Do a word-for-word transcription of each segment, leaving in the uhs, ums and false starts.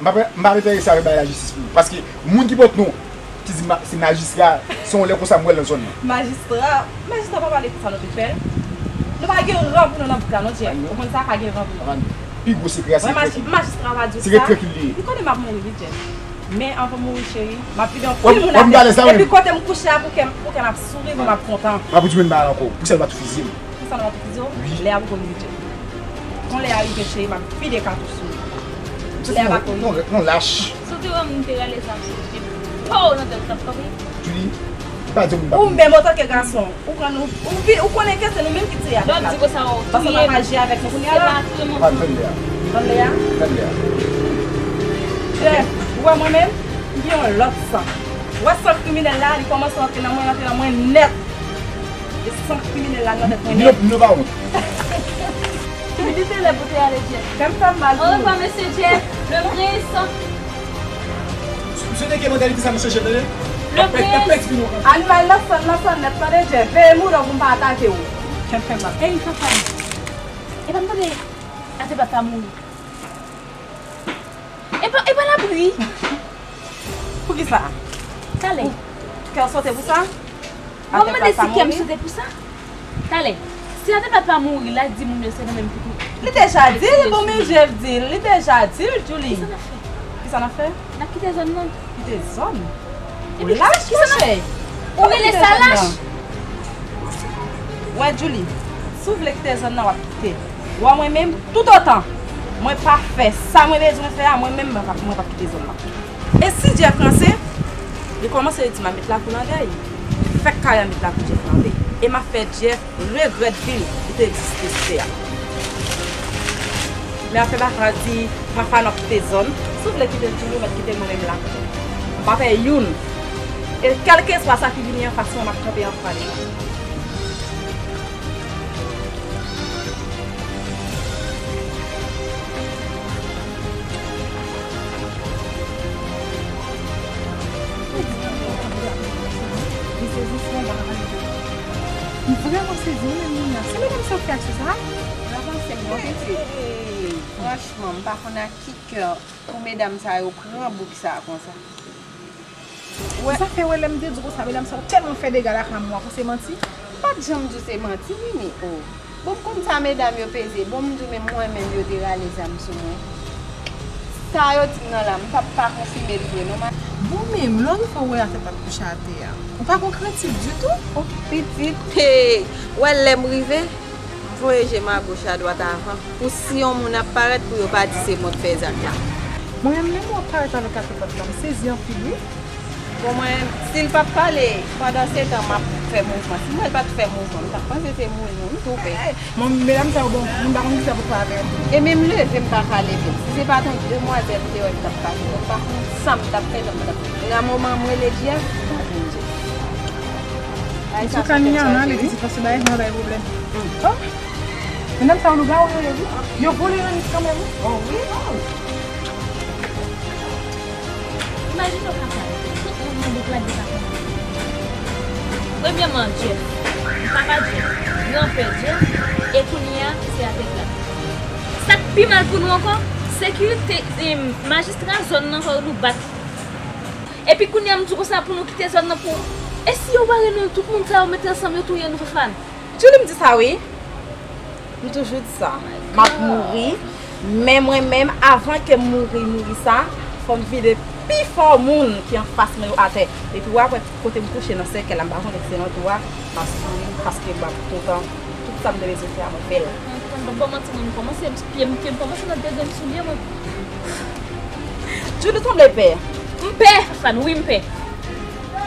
M pa, m pa enterese avèk bagay lajistis pou ou. Paske moun ki pot non, ki di ma- se majistra, se yon lè konsa m wè l nan zòn nan. Majistra, majistra pa pale konsa non, Pepè. Nou pa gen ran pou nou nan bouk la non, Jeff. Ou konn sa, pa gen ran pou nou. Pi gwo sekrè a, se Mwen, maj- majistra pa di w sa. Sekrè trankil li ye. Li konnen m ap mouri wi, Jeff. Men anvan m mouri, cheri, m ap vide yon pil moun atè. Epi kote m kouche a, pou kè m, pou kè m ap souri, pou m ap kontan. M ap di menm bagay ankò. Poukisa l pa tou fizye m? Poukisa l pa tou fizye w? Lè a poko rive, Jeff. Kon lè a rive, cheri, m ap vide katouch sou ou. Lè a poko rive. Non, lach. Si w te wè m te rale zam sou ou, te po nan tèt ou t ap kanpe. Julie, pa di m pa. Ou menm antanke gason, ou konn ou, ou, vi- ou konnen ke se nou menm ki tire avèk la. Lè w di konsa, w touye m. Paske w pa ka aji avèk nou kounye a la. Se pa vreman. Tann lè a. Tann lè a. Tann lè a. Jeff, ou wè mwen menm, m gen yon lòt san. Ou wè san kriminèl la, li kòmanse rantre nan mwen, rantre nan mwen nèt. E san kriminèl la nan tèt mwen nèt. Li pa wont. Li te lè pou te ale, Jeff. Fè m fè m mal pou ou. Au revoir, mesye Jeff, le prince. Misye te gen mantalite sa, mesye Jeff, tande? Le prince. N ap pèdi nou. Al mal nan san, nan san nèt, tande, Jeff. Veye mouda w pou m pa atake w. Fè m fè m mal. Ey, papa. E pa m tande, ate papa mouri. E pa, e pa lapli. Poukisa? Talè. Kè w sote pou sa? Bon, m mande si kè m sote pou sa. Talè. Si ate papa mouri, l al di moun yo se nou menm ki tou. Li deja di l, bon, men Jeff di l. Li deja di l, Julie. Kisa n ap fè? Kisa n ap fè? N ap kite zòn nan. Kite zòn? Ou lach, monchè. Ou rele sa lach? Wè, Julie, si w vle kite zòn nan, w ap kite. Wè mwen menm, toutotan mwen pa fè sa mwen bezwen fè a, mwen menm, mwen p ap, mwen p ap kite zòn nan. E si Jeff ranse, li kòmanse di m a met lakou l an dèy. Fèk kare a met lakou Jeff lan vre. E m ap fè Jeff regrèt vi l ki te egziste sou tè a. Men afè Mafa di, Mafa n ap kite zòn. Si w vle kite l tou, ou mèt kite mwen menm la. M p ap fè youn. E kèlkeswa sa ki vini anfas mwen, m ap kanpe anfas li. M vrèman sezi wi menm Nina. Se medam sa yo fè aksyon sa a? N avanse non pitit. Franchman, m pa konn ak ki kè pou medam sa yo pran boug sa konsa. Wè. Sa fè wè lè m te di w konsa, medam sa yo tèlman fè dega lakay mwen, ou a panse manti? M pa t janm di w se manti, Nini, o. Bon, m konn sa medam yo peze. Bon, m di w menm mwen menm yo te rale zam sou mwen. Sa yo di m nan la, m p ap pa konfime l vre non, ma. Bon, menm lè w rive wè atè pa t kouche atè a, ou pa gon krentif ditou? O, pitit, hey, wè lè m rive, m voye je m agoch adwat avan, pou si yon moun ap parèt pou yo pa di se mwen k fè zak la. Mwen menm, lè m wè w parèt avèk atè pa t la, m sezi anpil, wi. Bon, mwen, si l pa t pale, pandan se tan, m ap fè mouvman. Si m wè l pa t fè mouvman, m t ap panse se mouri, non, m tou pè. Bon, medam sa yo, bon, m pa konn kisa pou fè avè yo. E menm leve, m pa ka leve. Si se pa t yon demwazèl m te wè ki t ap pase, m pa konn sa m t ap fè, jan m t ap fè. Nan moman m rele Jeff, m pa jwenn Jeff. Ay, sa fè kè m chaje, wi. Pitit, paske bagay sa bay pwoblèm. Oh! Medam sa yo lougawou yo ye, wi. Yo vole nan nèt kanmenm, wi. Oh, wi, oh. Imajine w papa, tout moun nan bouk la deja konnen. Premyèman, Jeff, papa Jeff, granpè Jeff, e kounye a, se atè plat. Sa k pi mal pou nou ankò, sekirite, em, majistra zòn nan fè nou bat. Epi kounye a, m di w konsa pou nou kite zòn nan pou, e si yo bare nou, tout moun sa yo mete ansanm, yo touye nou, Fafane? Julie, m di sa wi. M toujou di sa. M ap mouri. Men mwen menm, avan ke m mouri, mouri sa, fò m vide pi fò moun ki anfas mwen yo atè. Epi w ap wè kote m kouche nan sèkèl la, m pa konnen si se nan tou a, m ap souri paske m ap kontan. Tout sa m te bezwen fè a, mwen fè l. Mwen konn, ban m manti, mwen, m kòmanse, pye m, pye m kòmanse nan de grenn soulye mwen. Julie, ou sanble pè. M pè, Fafane, wi, m pè.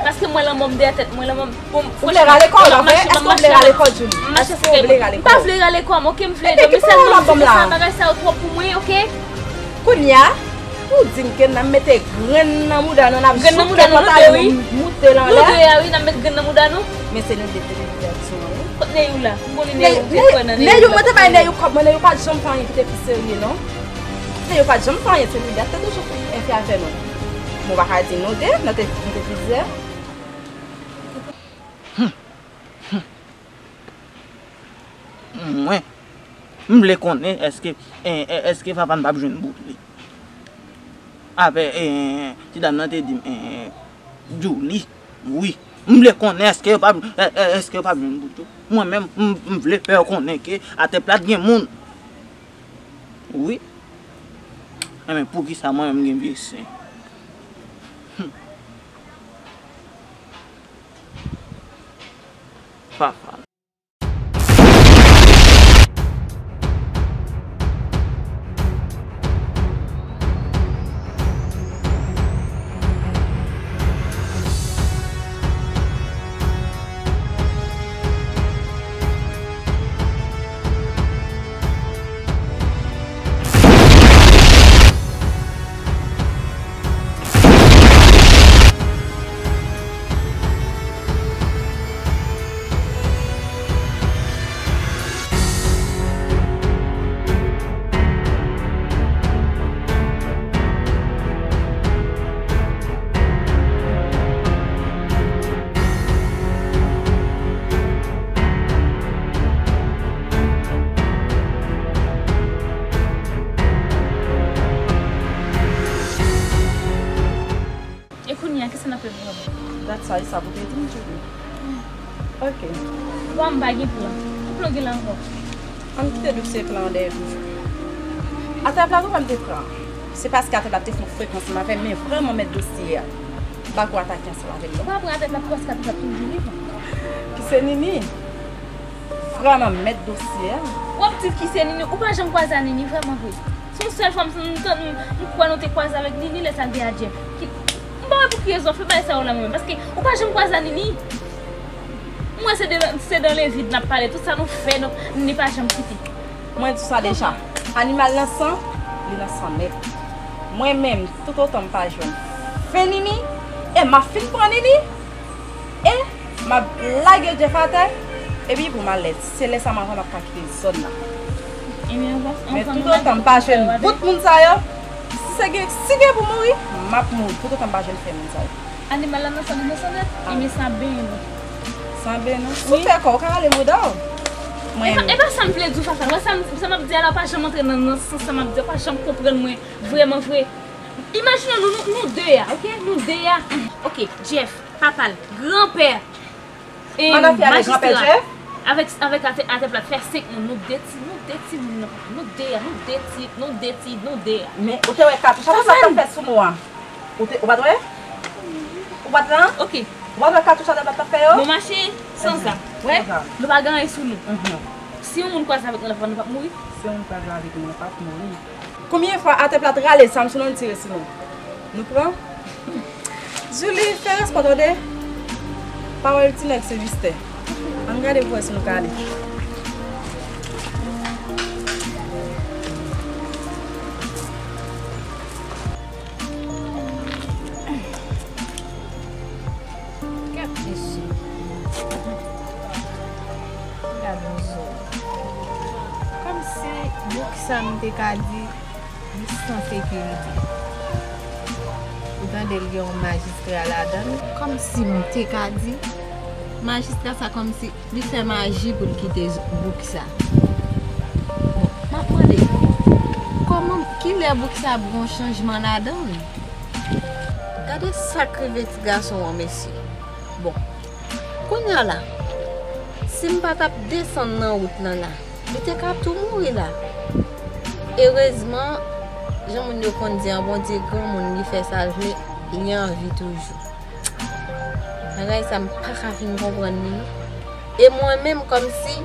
Paske m wè lanmò m dèyè tèt mwen, lanmò m, bon, ou vle rale kò w, anfen? Èske w vle rale kò w, Julie? Èske w vle rale kò w? M pa vle rale kò m, oke, m vle dòmi, sèlman m di konsa, bagay sa yo twòp pou mwen, oke? Kounye a, ou di m ke n ap mete grenn nan mouda nou, n ap joute pantalon nou, moute l anlè. Nou de a, wi, n ap met grenn nan mouda nou. Men se nou de ki te fè aksyon an, wi. Kot Neyou la? M konnen Neyou, m te kwè nan Neyou. Neyou, mwen te bay Neyou kòb mwen, Neyou pa t janm fè anyen ki te pi serye, non. Neyou pa t janm fè anyen, se Neyou te toujou fè afè avè nou. Mwen pa ka di nou de, nou te, nou te plizyè. Mwen, m vle konnen èske, e, e, èske Fafane p ap jwenn bout li. Apre, eh, ti dam nan te di m, eh, Djouly, wi. M vle konnen èske yo p ap, eh, eh, èske yo p ap jwenn bout yo. Mwen menm, m, m vle fè yo konnen ke Atè Plat gen moun. Wi. Enben, poukisa mwen menm gen vye sen? Hmm. Fafa. E kounye a, kisa n ap fè vrèman? Dat sa, e sa pou te di m, Djouly. Ok. Wa, m pa gen plan. Ki plan w gen la ankò? Ann kite dout se plan an dèyè toujou. Atè Plat ou wè m te pran. Se paske Atè Plat te fè yon frekans ansanm avè m, men vrèman mèt dosye a. M pa ko atake ansanm avè l non. Ou pa pran Atè Plat paske Atè Plat toujou vivan. Ki se Nini. Vrèman mèt dosye a. W ap di ki se Nini, ou pa janm kwaze a Nini, vrèman vre. Se yon sèl fwa m, m, m, m kwè nou te kwaze avèk Nini lè sa l te a Jeff. Ki, m pa wè pou ki rezon w fè bagay sa yo la mwen menm, paske ou pa janm kwaze a Nini. M wè se de, se dans le vide n ap pale, tout sa nou fè, nou, Nini pa janm kite. Mwen di w sa deja, animal nan san, li nan san nèt. Mwen menm, toutotan m pa jwenn fen Nini, e m ap fin pran Nini, e m ap lage Jeff atè, epi pou m al lè, se lè sa m ap, m ap ka kite zòn nan. Men toutotan m pa jwenn bout moun sa yo, si se gen, si gen pou mouri, m ap mouri, toutotan m pa jwenn fen moun sa yo. Animal la nan san, li nan san nèt, ebyen sa benyen nou. Sa benyen nou? Wi. Ou fè kò, ou ka rale bouda w. Mwen, e pa, e pa sa m vle di w, Fafa. Wè sa m, sa m ap di a la, ou pa janm antre nan, nan sans sa m ap di a, ou pa janm konprann mwen vrèman vre. Imajine nou, nou, nou de a, ok? Nou de a. Ok, Jeff, papa l, granpè, e majistra. Avèk, avèk Atè, Atè Plat, fè senk moun, nou de ti, nou de ti moun nan, papa, nou de a, nou de ti, nou de ti, nou de a. Men, ou te wè katouch Atè Plat t ap fè sou nou a? Ou te, ou pa t wè? Ou pa t la? Ok. Ou pa t wè katouch Atè Plat t ap fè yo? Nou mache san zam. Wè? San zam. Nou pa gen anyen sou nou. Mhm. Si yon moun kwaze avèk nou, nou p ap mouri? Si yon moun kwaze avèk nou, nou p ap mouri. Konbyen fwa Atè Plat rale zam sou nou, li tire sou nou? Nou pran? Djouly, fè respè tande. Pawòl ti nèg se mistè. Ann gade pou wè si nou ka ale. Gad mesye. Gad yon zo. Kòmsi bouk sa m te ka di li san sekirite. Ou tande l gen yon majistra ladan l. Kòmsi m te ka di majistra sa kòmsi li fè maji pou l kite bouk sa. Bon, m ap mande, kòman, kilè bouk sa ap gen yon chanjman ladan l? Gade sa k rive ti gason an, mesye. Bon, kounye a la, si m pa t ap desann nan wout lan la, li te ka tou mouri la. Erezman, jan moun yo konn di an, Bondye granmoun, li fè sa l vle, li an vi toujou. Bagay sa m pa ka fin konprann li non. E mwen menm kòmsi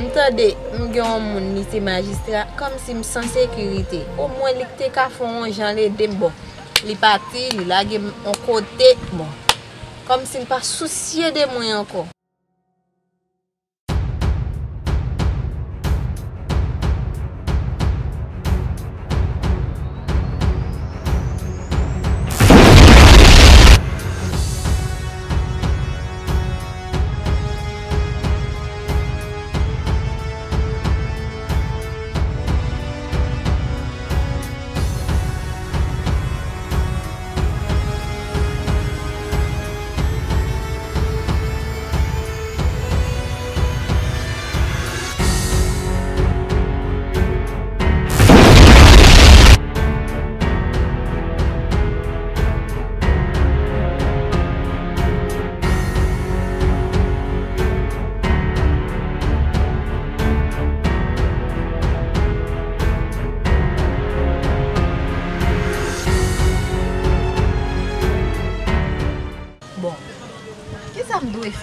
m tande m gen yon moun li se majistra, kòmsi m san sekirite. Omwen li te ka fè yon jan l ede m. Bon, li pati, li lage m yon kote. Bon, kòmsi l pa sousye de mwen ankò.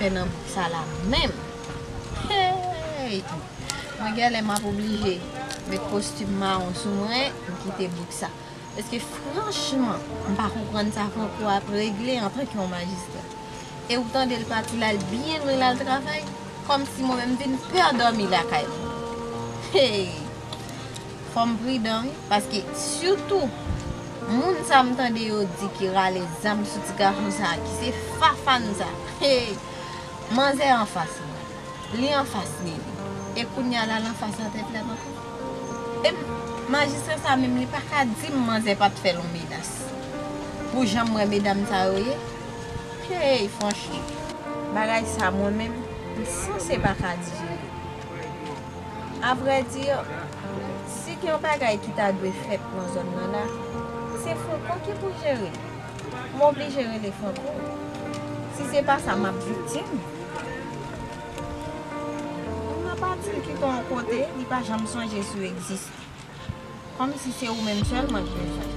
fè nan bouk sa la menm. Hey! Mwen genlè m ap oblije met kostim mawon sou mwen, m kite bouk sa. Paske franchman, m pa konprann sa Franco ap regle antanke yon majistra. E ou tande l pati l al byen lwen l al travay, kòmsi mwen menm vin pè dòmi lakay mwen. Hey! Fò m pridan wi, paske sitou moun sa m tande yo di ki rale zam sou ti gason sa, ki se Fafane sa. Hey! Manzè anfas mwen. Li anfas Nini. E kounye a l al anfas Atè Plat ankò. E m- majistra sa menm li pa ka di m manzè pa t fè l yon menas. Pou jan m wè medam sa yo ye. Hey, franchman. Bagay sa mwen menm, m sanse pa ka dijere. Avrèdi, si gen yon bagay ki ta dwe fèt nan zòn nan la, se Franco ki pou jere l. M oblije rele Franco. Si se pa sa, m ap viktim. Moun nan pati l kite yon kote, li pa janm sonje si w egziste. Kòmsi se ou menm sèlman ki bezwen.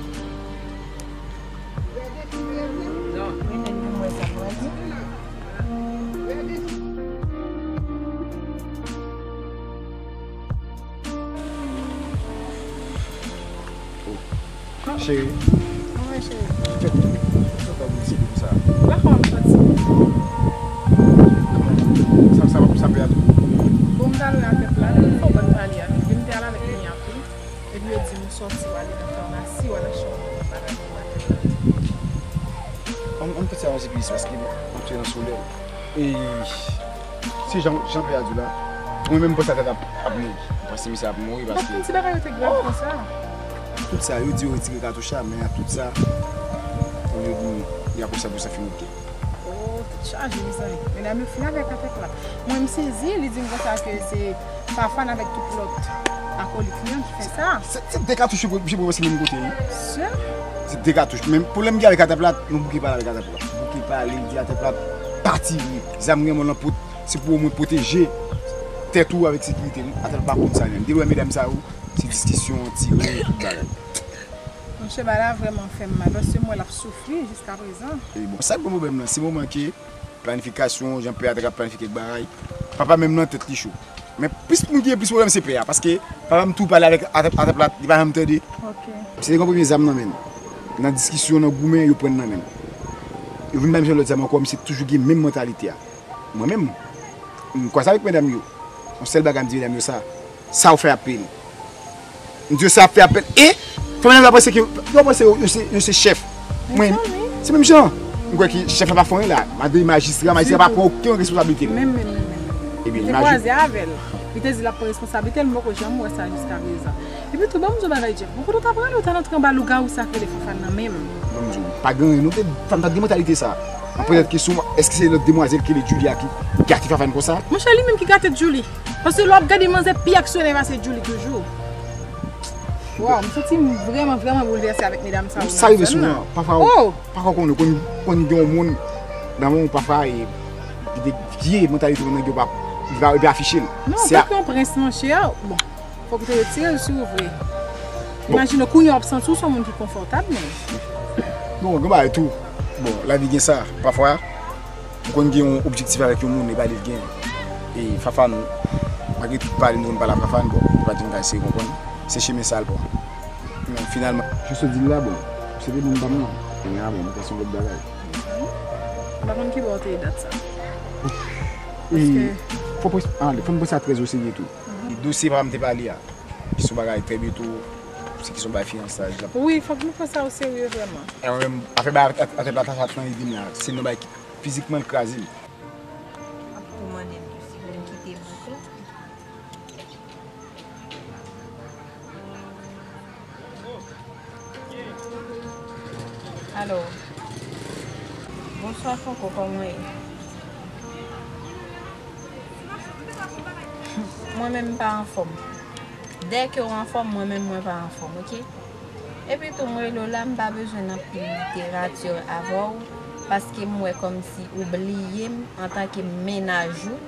Rele l pou m wè sa l pral di. Cheri. Mwen cheri. Fèt tou. Fèt tou, sa vin sezi konsa. Ou pa konn m santi. Sa, sa, sa pè a tou. Bon, m t al wè Atè Plat, fò ban m pale avè l. Li m te al avèk Mia tou. Epi yo di m ou sòti, w ale nan famasi, w al achte yon bagay pou Atè Plat. Ann, ann fè sa yon ti plis, paske m ap fè nan solèy. E, se jan, jan pè a di la, mwen menm m panse Atè Plat ap, ap mouri. M panse misye ap mouri paske. Ti bagay yo te grav konsa. Tout sa, yo di yo retire katouch la, men ak tout sa, yo di, y a konsa pou sa fin oke. Oh, tèt chaje, mezanmi. Medam yo fin avèk Atè Plat. Mwen, m sezi, li di m konsa ke se Fafane avèk tout lòt akolit li an ki fè sa. Se, se de katouch yo, yo, yo, se menm kote, wi. Se? Se de katouch. Men pwoblèm ki avèk Atè Plat, nou bouke pale avèk Atè Plat. Bouke pale, li di Atè Plat pa tire. Zam gen mwen lan pot, se pou omwen pwoteje tèt ou avèk sekirite nou. Atè Plat pa konn sa menm. Depi wè medam sa yo, se diskisyon, tire, tout bagay. Monchè, bagay la vrèman fè m mal, paske m wè l ap soufri jiskaprezan. E bon, sa k bon pwoblèm nan, se moman ke planifikasyon, jan pè a te ka planifye kèk bagay, papa menm nan tèt li cho. Men plis moun ki gen plis pwoblèm se pè a, paske papa m tou pale avèk Atè, Atè Plat, li pa janm tande. Ok. Se te gen premye zam nan men l. Nan diskisyon, nan goumen, yo pran l nan men l. Yo vin ba misye lòt zam ankò, misye toujou gen menm mantalite a. Mwen menm, m kwaze avèk medam yo. Yon sèl bagay m di medam yo sa, sa w fè ap peye l. M di yo sa ap fè apèl. E fò medam yo panse ke, yo panse yo, yo se, yo se chèf. Mwen, se menm jan. M kwè ke chèf la pa fè anyen la. Malgre majistra, majistra pa pran okenn responsablite. Menm, menm, menm, menm. Ebyen, li te kwaze avè l. Li te di l ap pran responsablite l, m poko janm wè sa jiskaprezan. Epi tou, ban m di w bagay, Jeff. Bon, kote w ta prale, w t al antre anba lougawou sa k rele Fafane nan menm. Ban m di w, pa gen anyen, nou te, fanm ta gen mantalite sa. An poze tèt kesyon, èske se lòt demwazèl ki rele Julie a ki gate Fafane konsa? Monchè, li menm ki gate Julie. Paske lè w ap gade manzè pi aksyonè pase Julie toujou. Waw, m santi m vrèman, vrèman boulvèse avèk medam sa yo. Sa rive souvan, pafwa, pafwa w konnen, konn, konn gen yon moun nan men w, pafwa, e, gen de vye mantalite moun nan gen, w pa, li pa, li pa afiche l. Non, tanke yon prens, monchè, bon, fòk ou te retire l sou ou vre. Imajine w kounye a w ap santi w se yon moun ki konfòtab, men. Bon, gen bagay tou. Bon, lavi gen sa, pafwa. M konn gen yon objektif avèk yon moun, e pa li l gen. E Fafane, malgre tout pale m konn pale ak Fafane, bon, li pa di m kay sere konprann. Se chemen sa l pran. Men finalman. Jis ou di l la, bon, se te moun pa m nan. Kounye a, bon, m panse yon lòt bagay. M pa konn ki bò w te ye dat sa. E fò pran, ale, fò n pran sa trè oserye tou. Dosye papa m te pale a, ki se yon bagay trè byento, se ki se yon bagay fiyansaj la. Wi, fòk nou pran sa oserye vrèman. E mwen menm, afè bagay Atè Plat la, sa t nan ide m la. Se yon bagay ki fizikman l kraze m. Ap tou mande m tou si pou m kite bouk la. Alo. Bonswa Franco, kòman w ye? Mwen menm m pa anfòm. Dèke w anfòm, mwen menm mwen pa anfòm, oke? Epi tou, m rele w la, m pa bezwen nan pil literati avè w, paske m wè kòmsi ou bliye m antanke mennaj ou.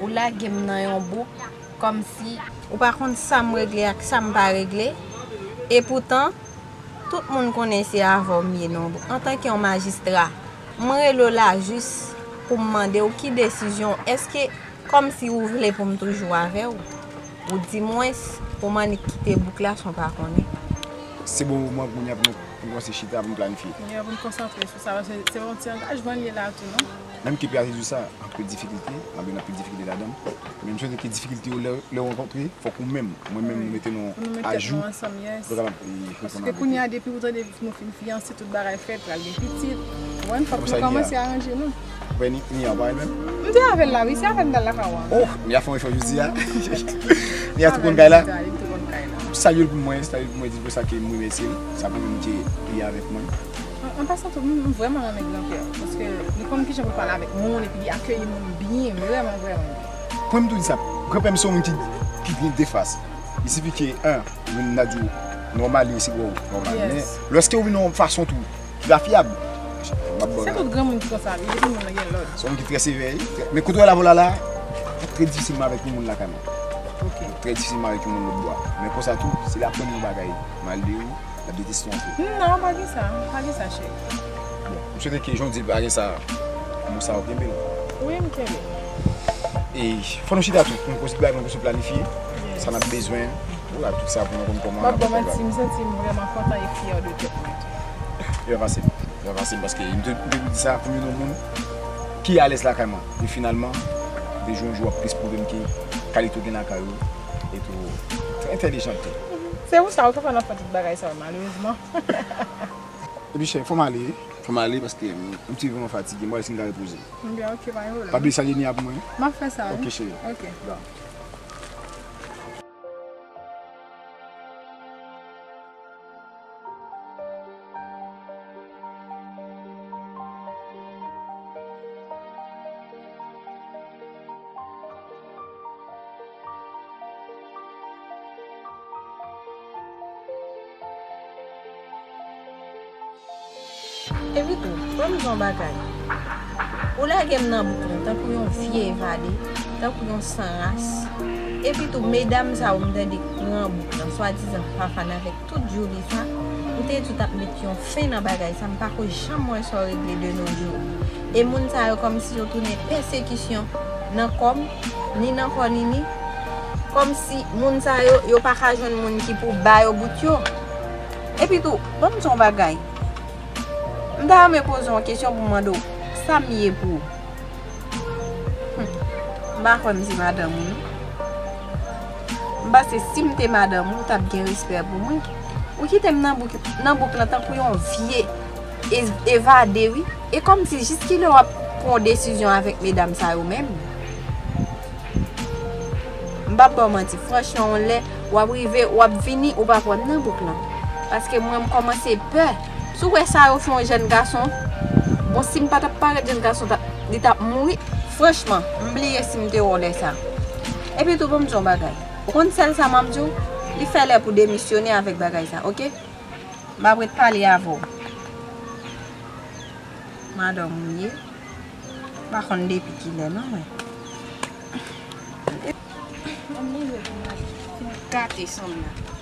Ou lage m nan yon bouk, kòmsi ou pa konn sa m regle ak sa m pa regle. Epoutan, tout moun konnen se avè w m ye nan yon bouk. Antanke yon majistra, m rele w la jis Pou m mande w ki desizyon, èske kòmsi ou vle pou m toujou avè w? Ou di mwens pou m annik kite bouk la san w pa konnen? Se bon moman kounye a pou nou, pou nou kòmanse chita, pou nou planifye. Kounye a pou nou konsantre sou sa, paske se yon ti angajman l ye la tou, non? Menm ke Pia te di w sa, anpil difikilte, anpil, anpil difikilte ladan l. Men m swete ke difikilte yo, lè, lè w rankontre, fòk ou menm, mwen menm, nou mete nou ajou. Pou nou met tèt nou ansanm, yes. Pou nou kapab, e, reponn avèk yo. Paske kounye a, depi ou tande nou fin fiyanse, tout bagay fèt, pral gen pitit. Ou konprann? Fòk nou kòmanse aranje nou. Ou wè ni, ni an parèy menm? M te avè l la, wi, se avè l m t al lakay ou an. Oh, ni a fè yon efò jodi a. Ni a tou konn kay la. Li tou konn kay la. Salye l pou mwen, salye l pou mwen, di l pou sa ke m remèsye l. Sa pou mwen ke li avèk mwen. An, an pasan tou, m, m vrèman renmen Granpè. Paske li konn kijan pou l pale avèk moun, epi li akeyi moun byen, vrèman, vrèman byen. Pou mwen, m tou di sa, Granpè m se yon moun ki, ki gen de fas. Li sifi ke, en, moun nan di w nòmal, li resevwa w nòmal. Men, lòske ou vin yon fason tou, ki pa fyab, m ap ba w la. Se tout granmoun ki konsa, wi, depi moun nan gen lòd. Se yon moun ki trè sevè, wi. Trè, men kote w wè l avè w la, la, trè difisilman avèk yon moun lakay mwen. Ok. Trè difisilman avèk yon moun lòtbò a. Men konsa tou, si l aprann yon bagay mal de ou, l ap deteste w anpil. Non, pa gen sa, pa gen sa, cheri. Bon, m swete ke jan w di l pa gen sa, mo sa w kenbe l. Wi, m kenbe l. E fò nou chita tou, pou nou konsi bagay, pou nou konsi planifye sa n ap bezwen. Vwala, tout sa pou nou konn kòman n ap fè bagay. M ap ba w manti, m santi m vrèman kontan e fyè de tèt mwen tou. Li pa fasil. Li pa fasil paske m te, m te di sa pou youn nan moun ki alèz lakay mwen. E finalman, de jou an jou, w ap plis pwouve m ke kalite w gen lakay ou, e tou, trè entèlijan tou. Se pou sa, ou te fè nan fè tout bagay sa yo, malerezman. Epi, cheri, fò m ale, fò m ale paske m, m te vrèman fatige, m wè si m ka repoze. Ebyen, ok, pa gen pwoblèm. Pa bliye salye Nia pou mwen. M ap fè sa, wi. Ok, cheri. Ok. Bon. Epi tou, ban m di w yon bagay. Ou lage m nan bouk lan tankou yon vye evade, tankou yon san ras. Epi tou, medam sa yo m tande nan bouk lan, swadizan Fafane avèk tout Djouly sa, m te di w t ap met yon fen nan bagay sa, m pa ko janm wè sa w regle de nos jours. E moun sa yo kòmsi yo tounen pèsekisyon nan kò m, ni nan kò Nini. Kòmsi moun sa yo, yo pa ka jwenn moun ki pou ba yo bout yo. Epi tou, ban m di w yon bagay. M ta renmen poze w yon kesyon pou m mande w, sa m ye pou ou? Hmm. M pa kwè m se madanm ou, non. M panse si m te madanm ou, w t ap gen respè pou mwen. Ou kite m nan bouk, nan bouk lan tankou yon vye e-, evade, wi. E kòmsi jiskilè w ap pran yon desizyon avèk medam sa yo menm? M p ap ba w manti, franchman, yon lè, w ap rive, w ap vini, ou p ap wè m nan bouk lan. Paske mwen, m kòmanse pè. Si w wè sa yo fè yon jèn gason, bon, si m pa t ap parèt jèn gason, ta-, li t ap mouri. Franchman, m bliye si m te wè w lè sa. Epi tou, ban m di w yon bagay. Ou konn sèl sa m ap di w? Li fè lè pou demisyone avèk bagay sa, oke? M ap ret pale avè w. Madanm ou ye. M pa konn depi kilè non, mwen. Gate sanm la.